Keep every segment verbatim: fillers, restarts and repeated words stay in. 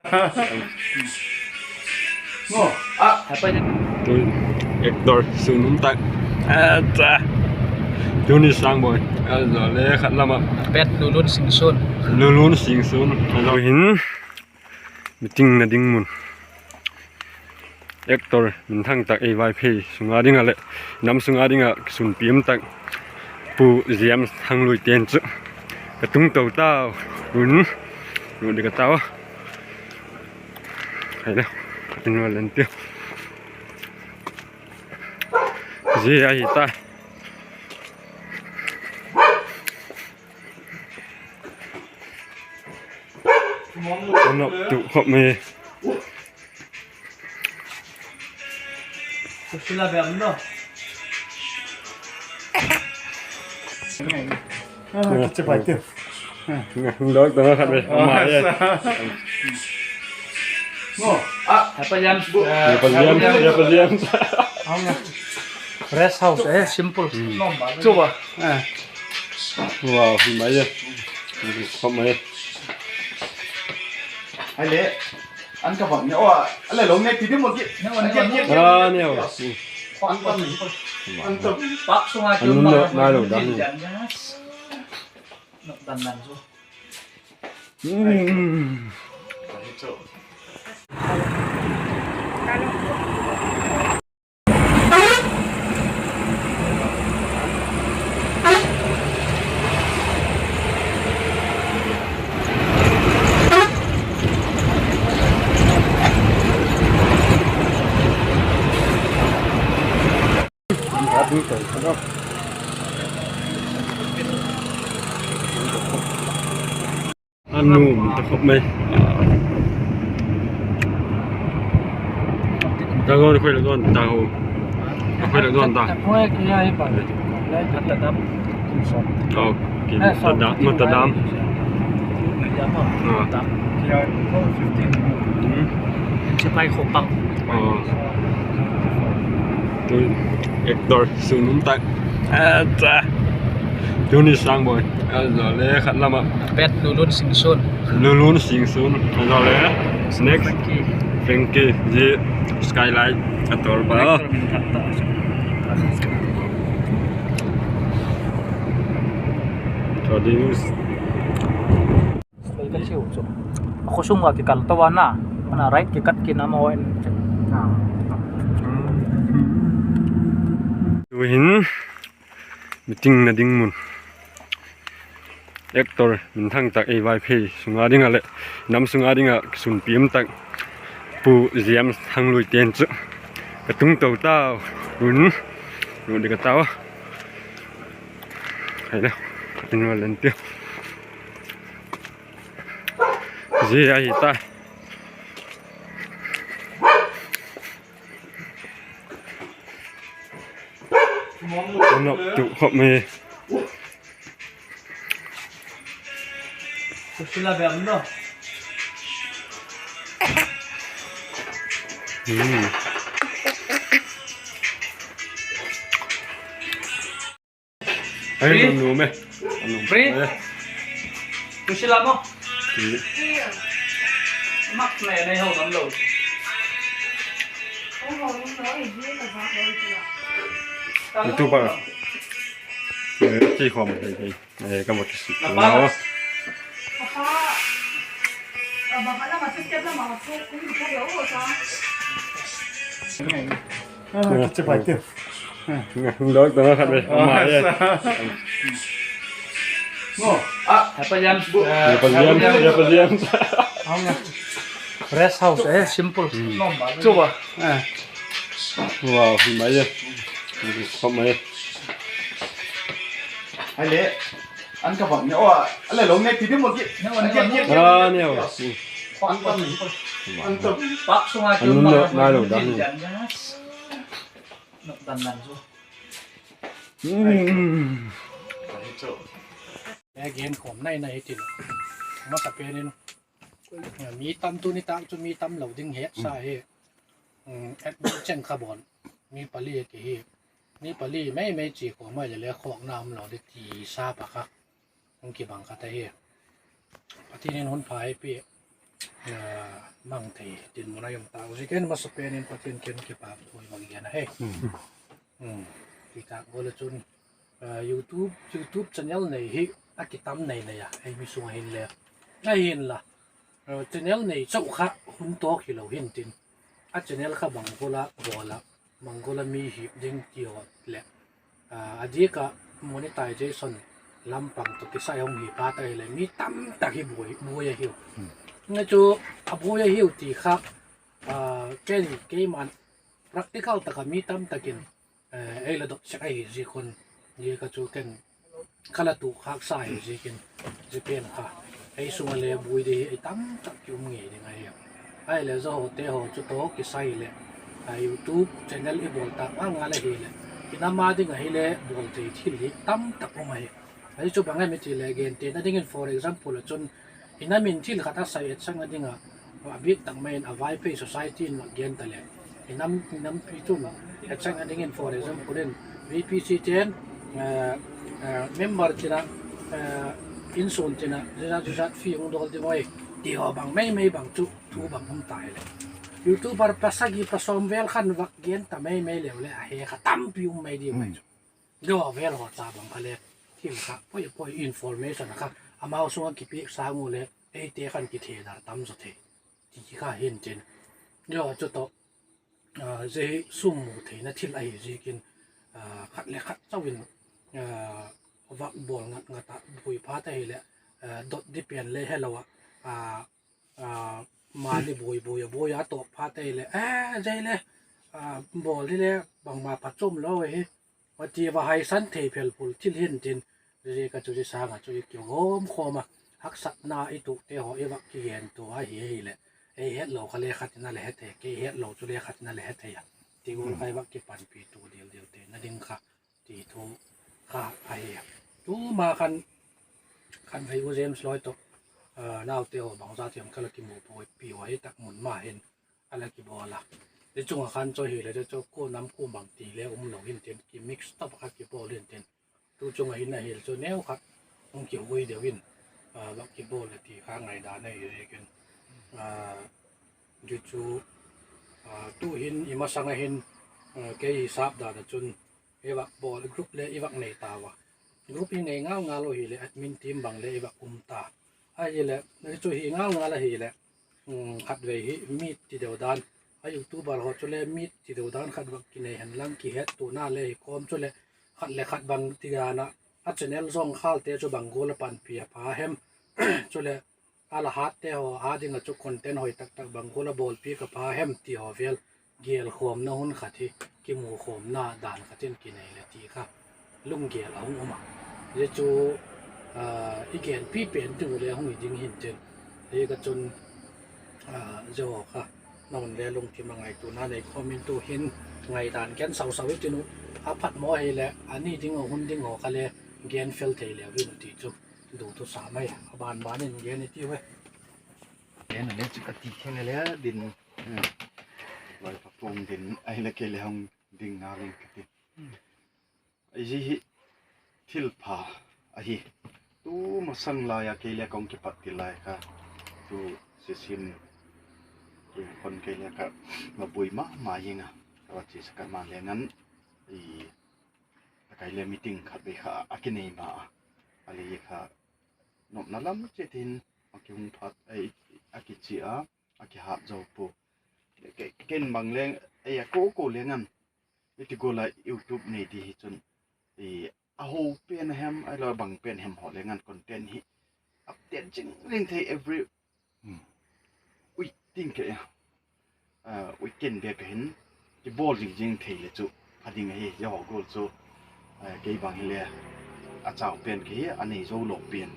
Tun actor sun um tak. Acha. Tuni Sangboi. Azo le khat lam ah. Pet Lulun Singsun. Lulun Singsun. Azo hin. Meeting na ding mun. Actor minthang tak ei Vaiphei sung a ding ah leh nam sung a ding ah kisunpi um tak Pu James Thangluite'n chu ka tung to tau un, nu ding ka tau. Hai le, in va len tiu. Zia ahi ta. An nop tu khop mai. Kusila bem no. Chibai tiu. Hung dok dok khat ve. Ama e. Mo. Ah, Papa James. Papa James, Papa James. Rest house, eh, simple. Chuba. Wow, mai e. Khop mai. Hai le. An ka bang ne, o, a le lo ne, ti di mo ki. Ah, ne, o. An ka bang ne. An to. Pak sunga ki ma lo dang. Nok dan dan chu. Mm. A nuam ta khop mai. Ta gon khoi la gon ta ho. Khoi la gon ta. Khoi ki ya hi pa. Lai ta ta dam. Oh, ki ta dam, ma ta dam. Ah. Sipai khopang. Oh. Tu actor sun um tak. Acha. Tuni Sangboi. Azo le khat lam ah. Pet Lulun Singsun. Lulun Singsun. Azo le. Next. Frankie. Frankie. Zia Skylight a tol pa. Ka chiu chu. A khaw sung a kikal to a na. Ana right kikat kin a maw en. Tuhin meeting na ding mun. Actor minthang tak ei Vaiphei sung a ding ah leh nam sung a ding ah kisunpi um tak Pu James Thangluite'n chu ka tung to tau un, nu ding ka tau. Hai le, in va len tiu. Zia ahi ta. An nop tu khop mai. Kusila bem no. Hmm. Ai, free? An nuam e. An nuam. Free? Eh. Kusila mo. Free. Mak ne nei ho ngam lo. Itu pa. Eh, ti khom hei hei. Eh, ka mo ti si. Na pa. Na pa. Chibai tiu. Hung dok dok khat ve. Ama e. Mo. Ah, Papa James. Papa James, Papa James. Rest house, eh, simple. Chuba. Wow, mai e. Khop mai e. Hai le. An ka bang ne, o, a le lo ne, ti di mo ki. Ah, ne, o. An to. Pak sunga ki ma lo dang. Nok dan dan chu. Hmm. E gen khawm nai nai hi tin. Masa pen in. Mi tam tu ni tak chu mi tam lo ding het sa hi. Hmm, admin cheng kha bawn. Mi pali ki hi. Mi pali mei mei chi khawm mai le le khawk na um lo ding ti sa pa kha. Hung kibang khat ahi. Pathian in hun pha ei pi. mang thei dinmun a i um tau ziakin masapen in Pathian kiang kipakthu i bang gen ahi. Ti tak gual ah chun YouTube, YouTube channel nei hi a kitam nei nei a ei mi sung a hinle, ahinla channel nei chau kha hun tawk hilo hintin, a channel kha bang gual a bawl a, bang gual a mi hip ding ti haw leh, a diak ah monetization lam pang tawh kisai hung hi phat ahileh mi tamtak hi buai ahiu. Chu a buai ahiu ti kha ken keima'n practical tak ah mi tamtak in ei la dot sek ahi ziak un, zia kha chu ken ka la tuak khâksa hi ziakin, zia pen kha ei sung a le buai ding hi ei tamtak ki um ngei ding ahi. Ahileh zia hawte haw chu tawh kisai leh YouTube channel i bawl tak ngal ngal ahileh, i nam a ding ahile bawl thei thil hi tamtak um ahi. Ahi chu bang hem i ti leh, gentena dingin for example ah chun i nam in thil khat a sai etsakna ding ah, a bik tak mai in a Vaiphei society in vak gen ta leh, i nam, i nampi chun etsakna dingin for example in VPC te'n member chin ah, insung chin ah zia zat zia zat fee hung dawl ding ui ti haw bang mei mei bang chu thu bang um ta hileh, YouTuber pasagi pasawm vel khan vak gen ta mei mei leu leh a he kha tampi um mei ding mai chu. Zia vel haw cha bang kha le thil kha poi poi information a kha amau sung ah kipiak sâng u leh eite khan kithedar tam zaw thei ti kha hintin, zia chu tawh zia hi sum mu theina thil ahi ziakin, khat leh khat chau in vak bawl ngat ngat ah buai phat ahileh, dot di pen le helo ah, mani buai buai a buai a tawp phat ahileh, zia le bawl dile bangma pha chuam lo hi, a ti va haisan thei phel phul thil hintin, zia kha chu zia sâng ah chu i kigawm khawm a, haksatna i tuakte haw i vak kigentua ahileh, ei hetlo kha le khat in a le he thei, kei hetlo chu le khat in a le he thei a, ti gual kha i vak kipanpi tu dil dil theina ding kha ti thu kha ahi. Tuma khan khatvei u James Loi tawh naute haw bangza thiam kha la kimupi ua hi tak mun ma hin a la kibawl a, zia chung ah khan chu hileh chu kua nam kua bang ti le umlo hintin, kimix tawp kha kibawl hintin, tu chung ah hin a hil chu neu khat hung kihui deu in vak kibawl a ti kha ngaidan ahi ziakin, zia chu tu'hin i masang ah hin kei hisap dan ah chun i vak bawl group le i vak nei tau a, group i nei ngal ngal u hileh admin team bang le i vak um ta. Ahileh chu hi ngal ngal ahileh, khatvei hi meet ti deu dan, a YouTuber haw chule meet ti deu dan khat vak kinei hen lang kihettuana le hi kawm chuleh, khat leh khat bang ti dan ah, a channel zawngkhalte chu bang gual a panpi a pha hem, chuleh a la hâtte haw â ding ah chu content hoi tak tak bang gual a bawlpiak a pha hem ti haw vel gêlkhawmna hun khat hi, kimukhawmna dan khat in kinei leh ti kha lunggêl a hung um a, zia chu i genpi pen ding u le hung hi ding hintin, hi kha chun zia haw kha na hun le lungthim a ngaituana nei khawm in tu'hin ngaidan gen sau sau i tin uh, a phat maw hileh a ni ding uh hun ding haw kha le gen fel thei leu hin uh ti chu du thu sa mai a, a ban ban in gen i tiu e. Gen a le chu ka ti theng a le din, Loi pa pung din ahileh kei le hung ding ngal ing ka ti. Zia hi thilpha ahi. Tu masang lai a kei le ka hung kipat til lai kha, tu sisin tu khon kei le ka va buai ma ma ing a, ka va chia sa ka man le ngan, i, takai le meeting khatvei kha a kinei ma a, a le kha nopna lam chiat in a kihung phat, a kichia a, a kihat zo pua. Ken bang leng, ei a ko ko leng an, i ti gual a YouTube nei di hi chun, a ho pen a hem ahilo bang pen hem haw leng an content hi update zing zing thei every week ting ke, weekend bek a hin kibawl zing zing thei le chu a ding ahi. Zia haw gual chu kei bang hile a chau pen ke hi a nei zo lo pen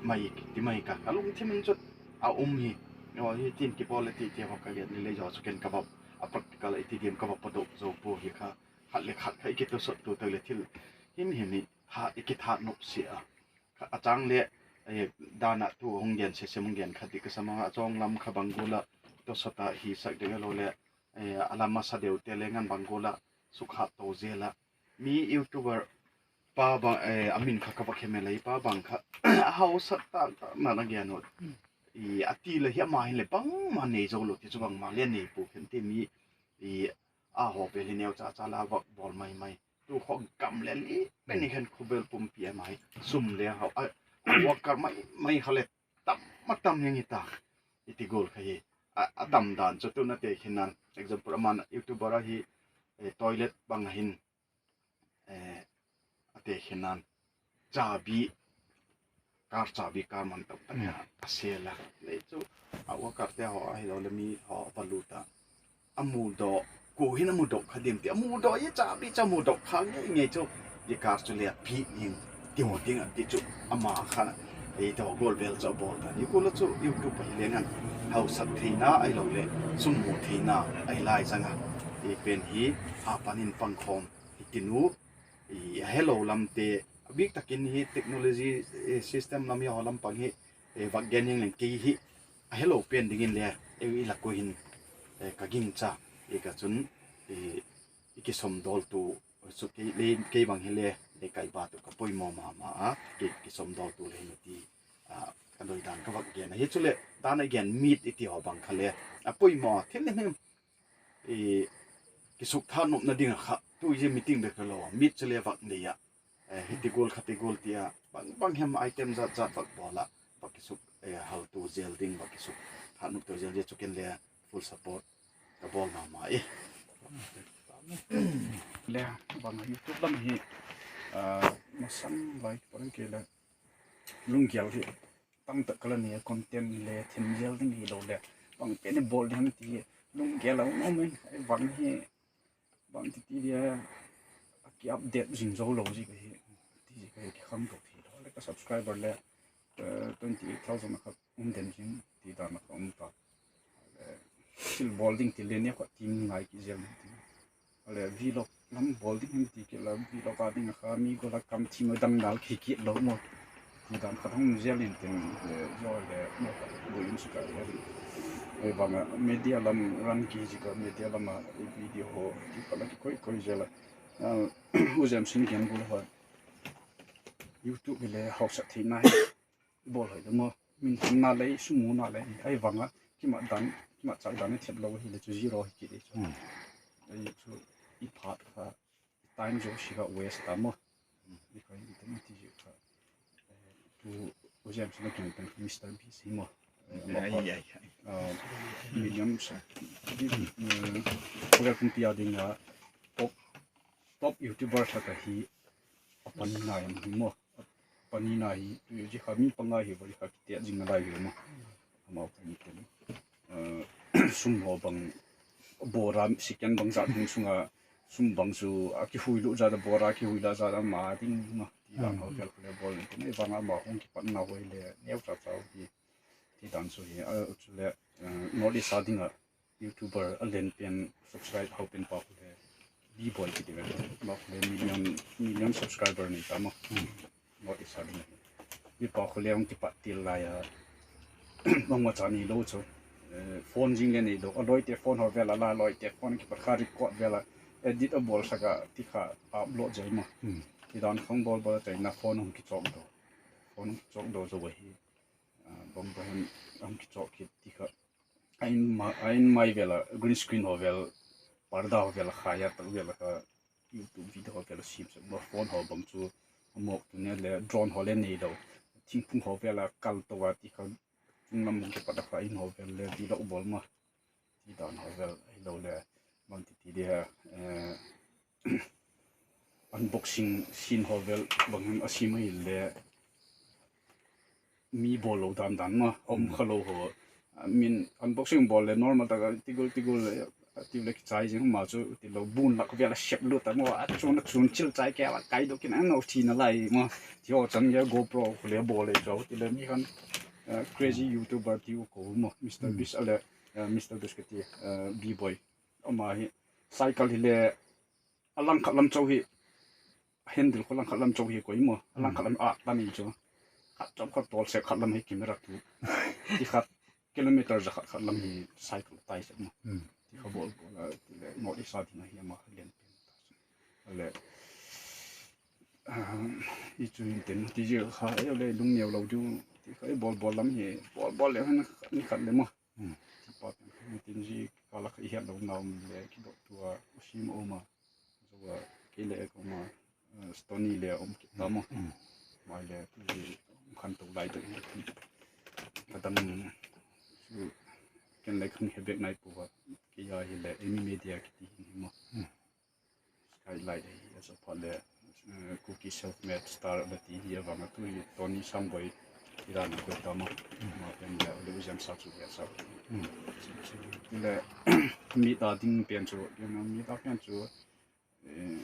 mai ti mai ka, ka lungthim in chu a um hi. Hi tin kibawl le ti ti haw ka gen le le zaw chu ken ka va, a practical i ti diam ka va padoh zo pua hi kha, khat le khat kha i kitosot tu tak le thil him him i kithat nop sia a, a chang le dan ah tu hung gen se se hung gen khat di ka sa mang a, a chawng lam kha bang gual a tosot a hisak ding ahilo le a la masa deute leng an bang gual a sukhat to zel a, mi YouTuber pa bang, a min kha ka va khem e lei pa bang kha a hausa tak tak na na gen ut. A ti le hi ama hin le bangma nei zo lo ti chu bangma le nei pua khen ti mi, a haw vel hi neu cha cha la vak bawl mai mai. Tu khaw gam le li pen i khen khawvel pumpi ama hi sum le hau a worker mai mai kha le tam a tam hing hi ta. I ti gual kha hi a tam dan chu tun a te khin nan example aman YouTuber ahi, toilet bang a hin a te khin nan chabi, kar chabi kar man tak tak a sel a, le chu a workerte haw ahiloleh mi haw va lut a, a mudok, kua hin a mudok kha diam ti a mudok i chabi chu a mudok kha ngei ngei chu, i kar chu le a pi ning ti haw ding a ti chu ama kha, ei tawh gual vel chu a bawl ta. I kul a chu YouTube ahi leng an hausak theina ahiloleh sum mu theina ahi lai zang a, i pen hi a pan in pangkhawm hi tin u. A helo lamte, a bik tak in hi technology system lam hi haw lam pang hi vak gen ing leng kei hi a helo pen dingin le i lak ua hin ka gingcha, i ka chun i kisawmdawltu chu kei bang hile, kaibat u ka poimaw ma ma a, kei kisawmdawltu le hin ti ka doi dan ka vak gen ahi. Chuleh dan a gen mit i ti haw bang kha le a poimaw thil him him kisuktha nopna ding a kha tu zia meeting bek hilo a mit chu le vak nei a, hi ti gual kha ti gual ti a bang bang hem item zat zat vak bawl a, vak kisuk haltu zel ding, vak kisuktha noptu zel ding chu ken le full support ka bawl ma ma i. Le bang YouTube lam hi masang lai pang kei le lunggel hi tam tak ka la nei a, content le thim zel ding hilo le bang pen i bawl ding ti lunggel a um um in, bang hi bang ti ti dia a ki update zing zo lo zik ahi, ti zik ahi, kikhangto thilo le ka subscriber le twenty eight thousand a kha um den zing ti dan a kha um ta. Thil bawl ding ti le ni kha team ngai ki zel ding ti. Ale vlog lam bawl ding hin ti kei la, vlog a ding a kha mi gual a kam thim a dang dal ki kit lo maw, ti dan khat hung zel in tin, le zo le maw ka bu in suk a le, ei bang a media lam run ki zik a, media lam a video haw kipat a kikoi koi zel a, u James in gen gual haw YouTube hile hausak theina hi bawl hoi lo maw, min thanna lei sum muna lei ahi vang a, kimatchâk dan i thep lo hile chu zero hi kit i chu, ei chu i phat kha i time zosia kha waste ta maw, i kha i ten ti zik kha tu u James in a gen pen Mister Beast hi maw, million, khawvel pumpi a ding a top, top YouTuber khat ahi, a panina hi maw, a panina hi tu zia kha mi panga hi va zia kha kitiat zing nalai hi maw, amau kha ni ten sum haw bang bora second bang zat hung sung a, sum bang chu a kihuilut zat a, bora kihuilut zat a ma ding ma ti dan haw vel khu le bawl in tin, ei vang a ma hung kipatna hoi le neu cha cha hi ti dan chu hi a, chule North East a ding a YouTuber a len pen subscribe hau pen pa khu le B-Boy kiti ve, ma khu le million, million subscriber nei ta maw, North East a ding a hi, i pa khu le hung kipat til lai a, bangma cha neilo chu, phone zing le neilo, a lawite phone haw vel a la, lawite phone kipat kha record vel a edit a bawlsak a ti kha upload zai maw, ti dan khang bawl bawl a chaina phone hung kichawk do, phone hung kichawk do zo ahi, bang bang hung kichawk kit ti kha a in mai vel a green screen haw vel, parda haw vel a khai a tak vel a kha YouTube video haw vel a siamsak maw, phone haw bang chu a mawk tu ne le drone haw le neilo, thingphung haw vel a kal to a ti kha chung lam hung kipat a kha in haw vel le vlog bawl maw, ti dan haw vel ahilo le bang ti ti dia unboxing scene haw vel bang hem a siam ahile mi bawl lo dan dan maw, a um kha lo haw, min unboxing bawl le normal tak a tigul tigul ti le kichai zing ma chu tilo, bun lak vel a sep lut a maw, a chun a chun chil chai ke a kaidok in a no thina lai maw, ti haw chan ge GoPro khu le bawl le chu tile mi khan crazy YouTuber tiu ko maw, Mister Beast a le Mister Beast ka ti, B-Boy, ama hi cycle hile a langkhat lam chau hi, handle khu langkhat lam chau hi koi maw, a langkhat lam a ta ni chu, khat chau khat tawl sek khat lam hi camera tu, ti khat kilometer za khat khat lam hi cycle tai sek maw, ti kha bawl bawl a ti le North East a ding ahi ama kha lian pen ta chu, ale i chu hin ten ti zia kha ei le lungneu lo diu ti Kha i bawl bawl lam hi, bawl bawl le han ni khat le maw. Chipa pen kha tin zi ka la kha i hiat lo na um le kidot tua u sim um a. Zo a kei le ka um a, Stony le um kit ta maw. Mai le tu zi khan to lai ta. Ka dam chu ken le khan he bek nai pu a. Kei a hi le Emi Media kiti hi maw. Skylight hi a sa phat le, eh, Kuki Self Made Star la ti hi a vang a tu hi Tony Samboi i dan a koi ta maw. Ma pen le, le u ziam sa chu le sa. Ti le, mi ta ding pen chu, mi ta pen chu, eh,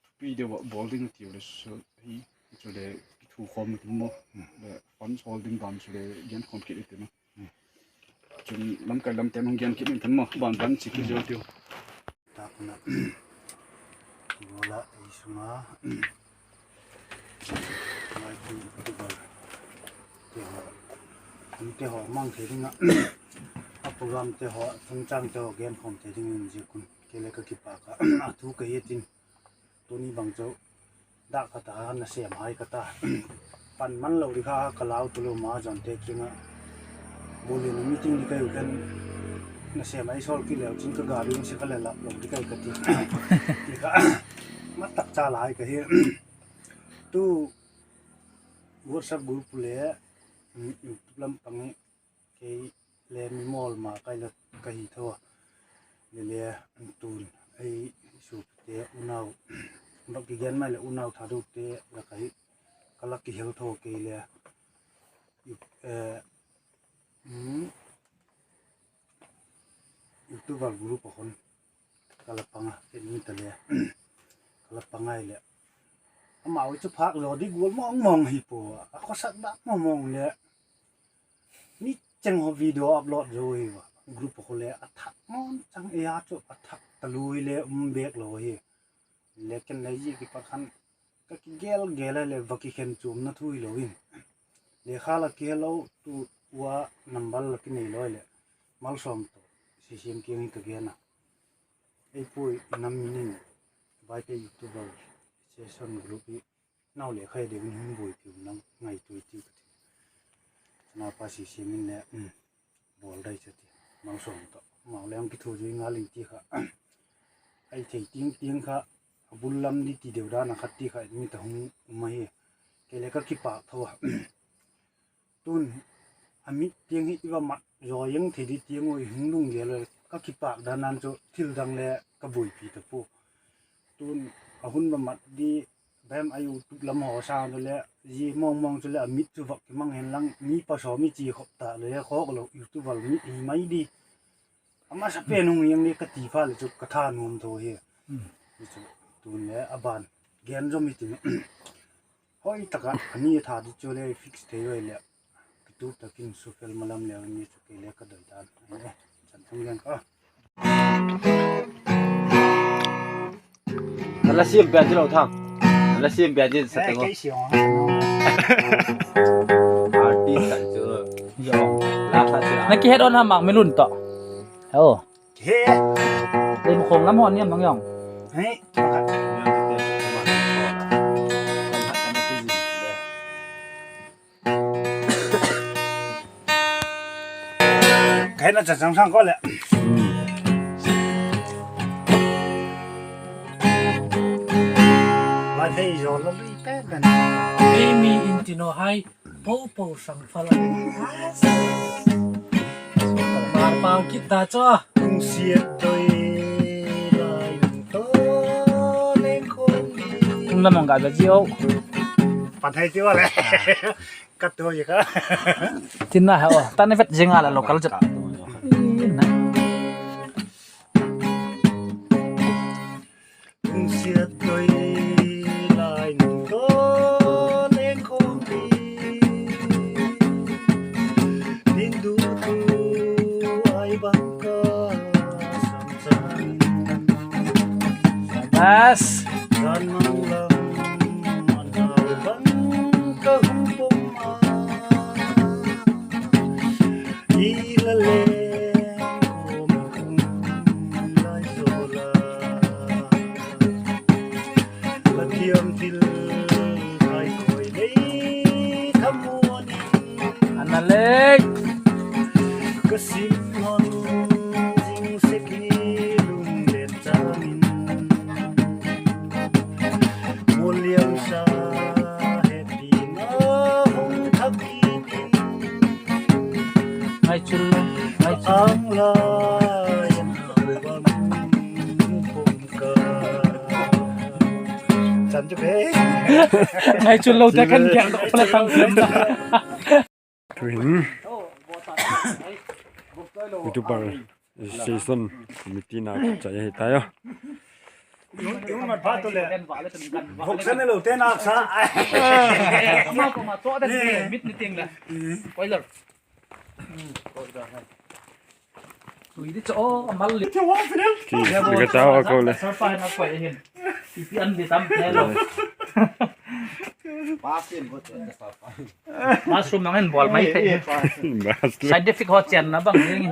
thupi deu a bawl ding a tiu le chu, hi, chu le, thu khawm ding maw. Le, fund hawl ding dan chu le, gen khawm kit i ti maw. Chun lamkai lamte hung gen kit in than maw, ban ban chi kit zeu tiu. Tak na, bawla ei sung a, mai tu tu bal, te haw, an te haw mang thei ding a, a program te haw, chungchâng te haw gen khawm thei ding in ziak un kei le ka kipak a, a thu ka hiat in, tuni bang chu dak khat a nasêm hai ka ta. Pan man lo di kha ka lau tu lo ma zon te kiang a. Bul in meeting di ka u khen nasêm ai sawl kit leu chin ka ga ding si kha le lap lo di kai ka ti. Ti kha ma tak cha lai ka hi. Tu WhatsApp group le YouTube lam pang hi kei le mi mawl ma kai la ka hi tho a. Le le an tun ei suapite unau bak kigen mai le unau Thadute la ka hi ka la kihel tho kei le, eh, YouTuber group a khun ka la pang a, ken ni ta le ka la pang ai le amau chu phâk zaw di gual mawng mawng hi pua a, khawsak dak mawng mawng le mi cheng haw video upload zo hi va, group a khu le a thak mawn chang e a chu a thak talu hi le um bek lo hi. Le ken nei zi kipat khan ka kigel gel a le va kikhen chuamna thu hilo in, lekha la kihelo tu ua number la kinei lo leh malsawm tawh Sisiem kiang in ka gen a. Ei puai, i nam min in Vaiphei YouTuber Association group i nau le khai deu in hung buaipi un nang ngaitua tiu ka ti. Chuna pa Sisiem in le bawl dai chu ti, malsawm tawh mau le hung kithu zui ngal in ti kha. Ai thei tiang tiang kha a bul lam di ti deu dan a khat ti kha mi ta hung um ahi. Kei le ka kipâk tho a. Tun a mit tiang hi i va mat zaw eng thei di tiang ui hung lunggel ka kipâk dan an chu thil dang le ka buaipi ta pua. Tun a hun va mat di bem a YouTube lam haw sa nu le zi mawng mawng chu le a mit chu vak kimang hen lang mi pasawm i chi khop ta le khawk lo YouTuber mi i mai di. A masa pen hung hiang di ka ti pha le chu ka tha nuam tho hi. Chu tun le a ban gen zom i tin. Hoi tak a a ni tha di chu le fix thei ui le. Kitu takin sufel malam le ni chu kei le ka doi dan. Chan thang gen ka. A la siam pian di lo thang. A la siam pian di sa teng o. Artist kan chu. La kha chu. Na kihet on ha mak mi lun to. He o. He. Ei mu khong lam hon niam mang yong. He. Ka hena cha chang sang ko le. Ba thei zo lo lui pe kan. Ei mi in ti no hai. Po po sang pha la. Mar pau kit ta cho. Hung siat doi lai to le ko. Hung la mang ga ba ji o. Pa thei ti wa le. Ka tu ji ka. Tin na ha o. Ta ne vet jing a la local jep. Hung siat doi lai nung to leng khawm hi. Nin du tu ai bang ka sam chan. Bas. Gan mang lam man hau bang ka hung pom a. I la leng khawm khum lai zo la. Pathian thil khai khoi lei thamuan in Hon zing sek hi lunglen chang in, muliam sa hepina hung thak kit in. Ngai chul lo, ngai chul. Ang lai in lo bang pum ka. Chan chu be. Ngai chul lo te kan kiang dok pala tang pen da. Tuhin YouTuber Association Committee na chai ahi tai a. Voksa ne lo te na sa. Ama ko ma to da mit ni ting la. Spoiler. Tui di cho mal li. Ti ka tau a ko le. Sir pa na ko hin. Ipi an di tam te lo. Mushroom nang en bol mai thei. Scientific ho chian na bang ding.